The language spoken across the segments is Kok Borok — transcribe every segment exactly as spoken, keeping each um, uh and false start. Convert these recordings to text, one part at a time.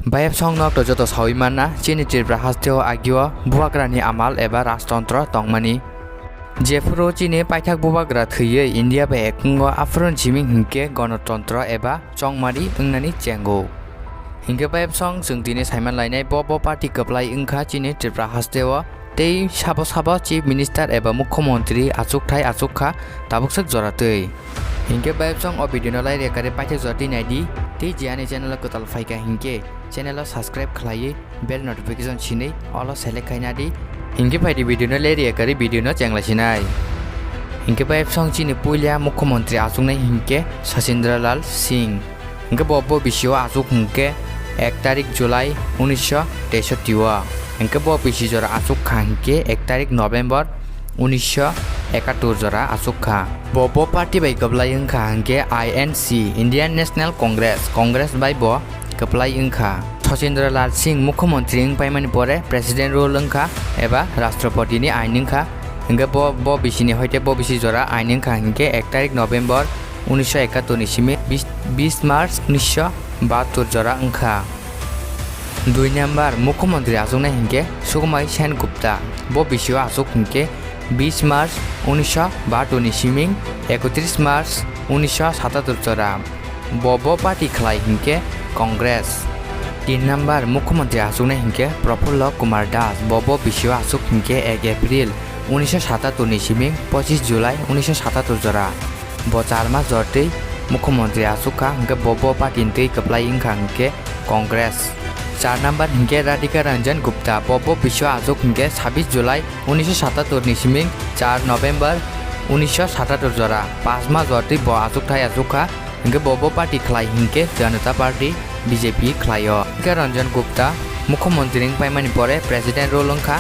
Bayapsong nok to joto sawi manna, chini Tripura hasteo agio bubagrani amal eba rajtontro tongmani. Jephuru chini paithak bubagra thwiwi India bai ekungo aphuruni simi hinkhe gonotontro eba chongmari wngnani chengo. Hinkhe bayapsong chwng tini saiman lainai bo, bo party kwplai wngkha chini Tripura hasteo. Tei sabo sabo Chief Minister eba Mukhyamantri achukthai achukha tabuk swk jora twi. Hinkhe bayapsong o video no lai rwkha ri paithak jora twi naidi, tei je ani channel o kwtal phaikha hinkhe channel o subscribe khlaiwi bell notification sinwi all o select khaina di. Hinkhe phaidi video no lai rwkha ri video no chenglai sinai. Hinkhe bayapsong chini puila Mukhyamantri achuknai hinkhe Sachindra Lal Singh. Hinkhe bo, bo bisio achuk hinkhe ek tarik July unisho teishoti o. Hinkhe bo bisi jora achuk kha hinkhe ek tarik November unisho ekattor jora achuk kha. Bo, bo party bai kwplai wngkha hinkhe I N C, Indian National Congress, Congress bai bo kwplai wngkha. Sachindra Lal Singh Mukhyamantri wngpaimani pore President rule wngkha eba Rashtrapati ni ain wngkha. Hinkhe bo, bo bisini hoite bo bisi jora ain wngkha hinkhe ek tarik November unisho ekattor ni simi bis, bis March unisho bahattor jora wngkha. Dui number Mukhyamantri achuknai hinkhe Sukumai Sen Gupta. Bo bisio achuk hinkhe bis March unisho bahattor ni siming ekotris March unisho satattor jora. Bo, bo party khlai hinkhe Congress. Tin number Mukhyamantri achuknai hinkhe Prafulla Kumar Das. Bo, bo bisio achuk hinkhe ek April unisho satattor ni siming pochis July unisho satattor jora. Bo char mas jora twi Mukhyamantri achuk kha, hinkhe bo, bo party ni twi kwplai wngkha hinkhe Congress. Char number hinkhe Radhika Ranjan Gupta, bo, bo bisio achuk hinkhe sabis July unisho satattor ni siming char November unisho satattor jora. Pas mas jora twi bo achukthai achuk kha, hinkhe bo, bo party khlai hinkhe Janata Party, B J P khlaio. Hinkhe Ranjan Gupta Mukhyamantri wngpaimani pore President rule wngkha,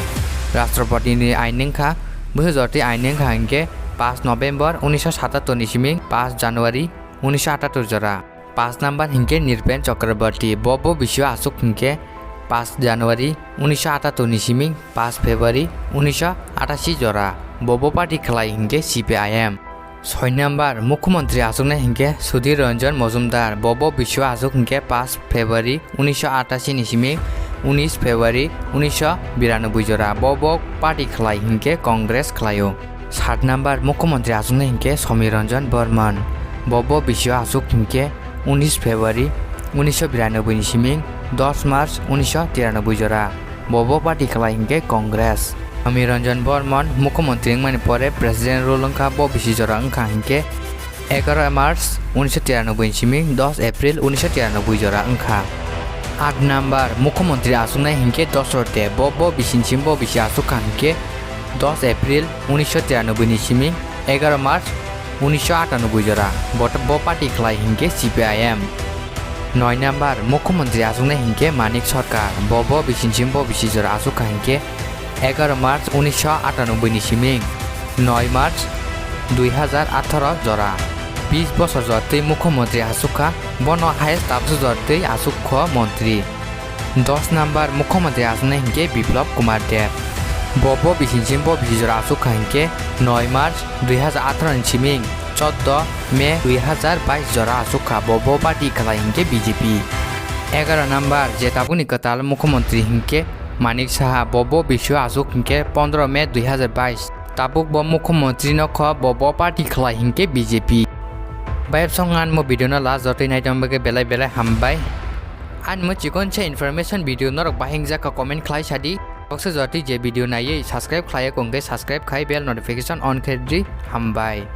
Rashtrapati ni ain wngkha, bwsajorti ain wngkha hinkhe pas November unisho satattor ni siming pas January unisho atattor jora. Pas number hinkhe Nirpen Chakraborty, bo, bo bisio achuk hinkhe pas January unisho atattor ni siming pas February unisho atashi jora. Bo, bo party khlai hinkhe C P I M. Soi number Mukhyamantri achuknai hinkhe Sudhir Ranjan Majumdar, bo, bo bisio achuk hinkhe pas February unisho atashi ni simi unis February unisho biranoboi jora. Bo, bo party khlai hinkhe Congress khlaio. Sat number Mukhyamantri achuknai hinkhe Samir Ranjan Barman, bo, bo bisio achuk hinkhe unis February unisho biranoboi ni siming dos March unisho tiranoboi jora. Bo, bo party khlai hinkhe Congress. Samir Ranjan Barman Mukhyamantri wngmani pore President rule wngkha, bo bisi jora wngkha hinkhe egaro March unisho tiranoboi ni simi dos April unisho tiranoboi jora wngkha. Aat number Mukhyamantri achuknai hinkhe Dosrot Deb, bo, bo bisi ni simi bo bisi achuk kha hinkhe dos April unisho tiranoboi ni simi egaro March unisho atanoboi jora. Bo, bo party khlai hinkhe C P I M. Noi number Mukhyamantri achuknai hinkhe Manik Sarkar, bo, bo bisi ni simi bo bisi jora achuk kha hinkhe egaro March unisho atanoboi ni siming noi March dui hajar atharo jora. Bis bosor jora twi Mukhyamantri achuk kha, bono highest tabsu jora twi achuk kho montri. Dos number Mukhyamantri achuknai hinkhe Biplab Kumar Deb. Bo, bo bisi ni simi bo bisi jora achuk kha hinkhe noi March dui hajar atharo ni siming choddo May dui hajar bais jora achuk kha, bo, bo party khlai hinkhe B J P. Egaro number je tabukni kwtal Mukhyamantri hinkhe Manik Saha, bo, bo bisio achuk hinkhe pondro May dui hajar bais. Tabuk bo Mukhyamantri no kho, bo, bo party khlai hinkhe B J P. Bayapsong ang mo video no last jora twi naitong bagwi belai belai hambai. Ang mo chikon se information video norok bahing jaka comment khlai sadi. Boksa jora twi je video naiwi subscribe khlai ya kongkhe subscribe khai bell notification on khe di. Hambai.